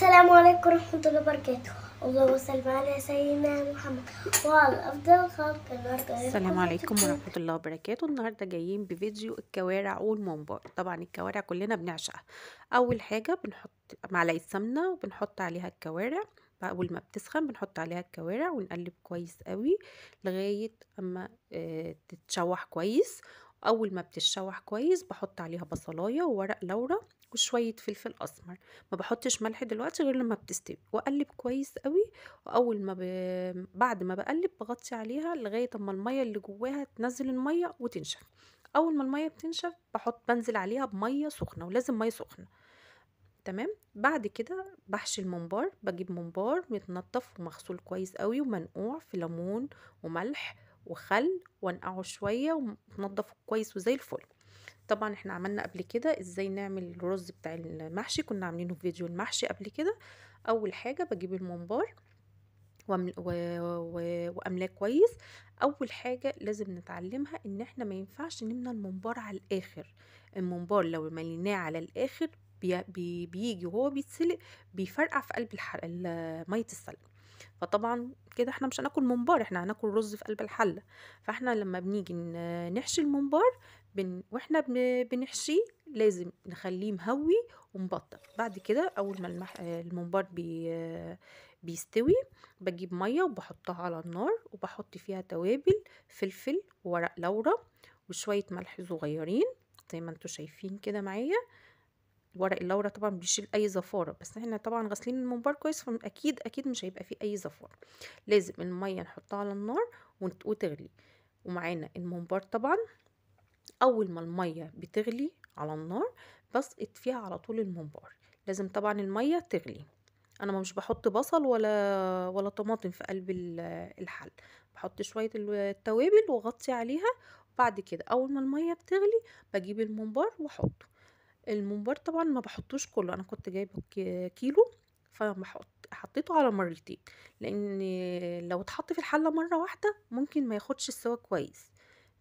السلام عليكم ورحمة الله وبركاته. اللهم صل على سيدنا محمد وعلى أفضل الخلق. النهارده السلام عليكم ورحمة الله وبركاته. النهارده جايين بفيديو الكوارع والممبار. طبعا الكوارع كلنا بنعشقها. اول حاجة بنحط معلقة سمنة وبنحط عليها الكوارع. اول ما بتسخن بنحط عليها الكوارع ونقلب كويس قوي لغاية اما تتشوح كويس. اول ما بتتشوح كويس بحط عليها بصلايه وورق لورا وشوية فلفل اسمر. ما بحطش ملح دلوقتي غير لما بتستوي، واقلب كويس قوي. واول ما بعد ما بقلب بغطي عليها لغاية اما المية اللي جواها تنزل المية وتنشف. اول ما المية بتنشف بنزل عليها بميه سخنة، ولازم مية سخنة. تمام. بعد كده بحشي الممبار. بجيب ممبار متنضف ومغسول كويس قوي ومنقوع في ليمون وملح وخل، وانقعه شوية ومتنضف كويس وزي الفل. طبعا احنا عملنا قبل كده ازاي نعمل الرز بتاع المحشي، كنا عاملينه في فيديو المحشي قبل كده. اول حاجة بجيب الممبار واملاه كويس. اول حاجة لازم نتعلمها ان احنا ما ينفعش نملى الممبار على الاخر. الممبار لو مليناه على الاخر بيجي وهو بيتسلق بيفرقع في قلب مية السلق. فطبعا كده احنا مش هناكل ممبار، احنا هناكل رز في قلب الحلة. فاحنا لما بنيجي نحشي الممبار واحنا بنحشيه لازم نخليه مهوي ومبطط. بعد كده اول ما الممبار بيستوي بجيب مية وبحطها على النار، وبحط فيها توابل، فلفل وورق لورا وشوية ملح صغيرين زي ما انتوا شايفين كده معايا. ورق اللورا طبعا بيشيل اي زفاره، بس احنا طبعا غاسلين الممبار كويس فاكيد اكيد مش هيبقى فيه اي زفاره. لازم المية نحطها على النار وتغلي، ومعانا الممبار. طبعا اول ما المية بتغلي على النار بسقط فيها على طول الممبار. لازم طبعا المية تغلي. انا مش بحط بصل ولا طماطم في قلب الحل، بحط شوية التوابل واغطي عليها. بعد كده اول ما المية بتغلي بجيب الممبار واحطه. الممبار طبعا ما بحطوش كله، انا كنت جايبه كيلو فبحط حطيته على مرتين، لان لو اتحط في الحلة مرة واحدة ممكن ما ياخدش السوا كويس.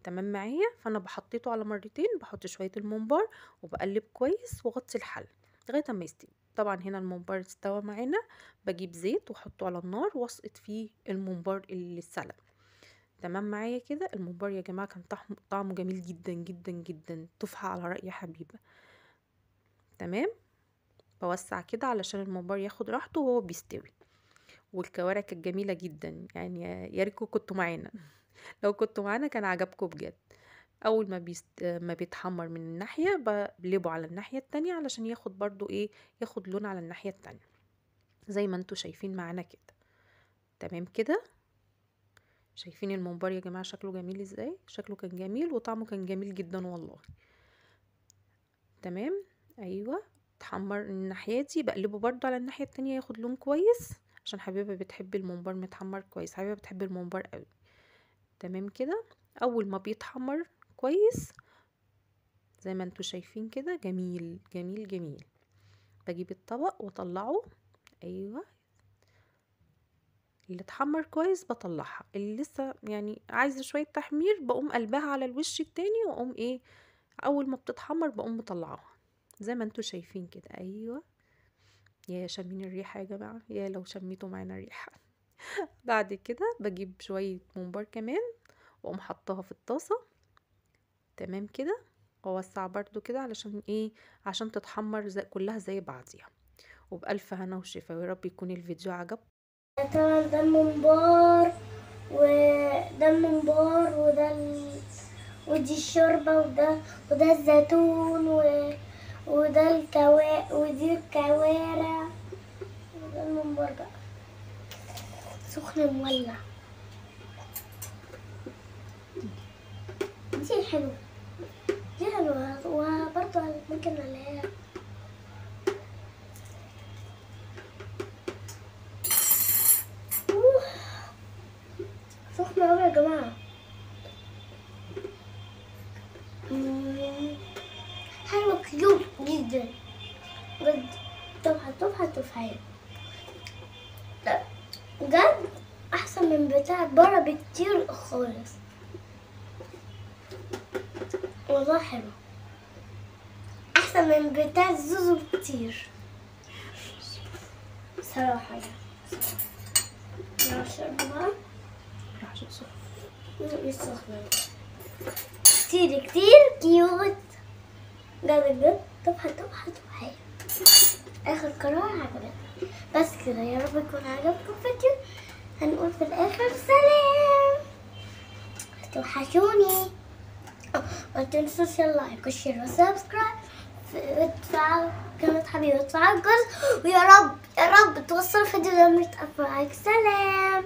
تمام معايا. فانا بحطيته على مرتين، بحط شوية الممبار وبقلب كويس واغطي الحلة لغاية ما يستوي. طبعا هنا الممبار استوى معانا. بجيب زيت واحطه على النار واسقط فيه الممبار اللي اتسلق. تمام معايا كده. الممبار يا جماعة كان طعمه جميل جدا جدا جدا، تفحة على رأي حبيبه. تمام. بوسع كده علشان الممبار ياخد راحته وهو بيستوي. والكوارع كانت جميلة جدا، يعني يا ريتكم كنتوا معانا. لو كنتوا معانا كان عجبكم بجد. اول ما بيتحمر من الناحية بقلبه على الناحية التانية علشان ياخد برضو ايه، ياخد لون على الناحية التانية زي ما انتوا شايفين معانا كده. تمام كده. شايفين الممبار يا جماعة شكله جميل ازاي؟ شكله كان جميل وطعمه كان جميل جدا والله. تمام. ايوه اتحمر الناحية دي، بقلبه برضو على الناحية التانية ياخد لون كويس، عشان حبيبه بتحب الممبار متحمر كويس، حبيبه بتحب الممبار قوي. تمام كده. اول ما بيتحمر كويس زي ما انتوا شايفين كده، جميل جميل جميل. بجيب الطبق واطلعه. ايوه اللي اتحمر كويس بطلعها، اللي لسه يعني عايزه شوية تحمير بقوم قلبها على الوش التاني، واقوم ايه اول ما بتتحمر بقوم مطلعاها زي ما انتوا شايفين كده. ايوه يا شامين الريحة يا جماعة، يا لو شميتوا معانا الريحة. بعد كده بجيب شوية ممبار كمان واقوم حطاها في الطاسه. تمام كده. واوسع برضو كده علشان ايه، عشان تتحمر كلها زي بعضيها. وبألف هنا وشفا، ويا رب يكون الفيديو عجبكم. طبعا ده الممبار وده الممبار وده ودي الشوربة وده الزيتون وده ودي الكوارع وده الممبار بقى سخن مولع. دي حلوة، دي حلوة، وبرضه ممكن عليها. سخنة أوي يا جماعة. حلوة كيوت جدا بجد. تفحة تفحة تفحة بجد، أحسن من بتاع برا بكتير خالص والله. حلو أحسن من بتاع زوزو بكتير. صراحة يعني. نشرب بقى. راح عشان سخن. مش سخنة كتير كتير cute جد جد. تحفة تحفة تحفة. آخر قرار عجبتني. بس كده، يا رب يكون عجبكم الفيديو. هنقول في الآخر سلام، توحشوني. ما تنسوش ال like وال share وال subscribe وتفعلوا كلمة حبيبي وتفعلوا الجرس، ويا رب يا رب توصل الفيديو ده 100,000 like. سلام.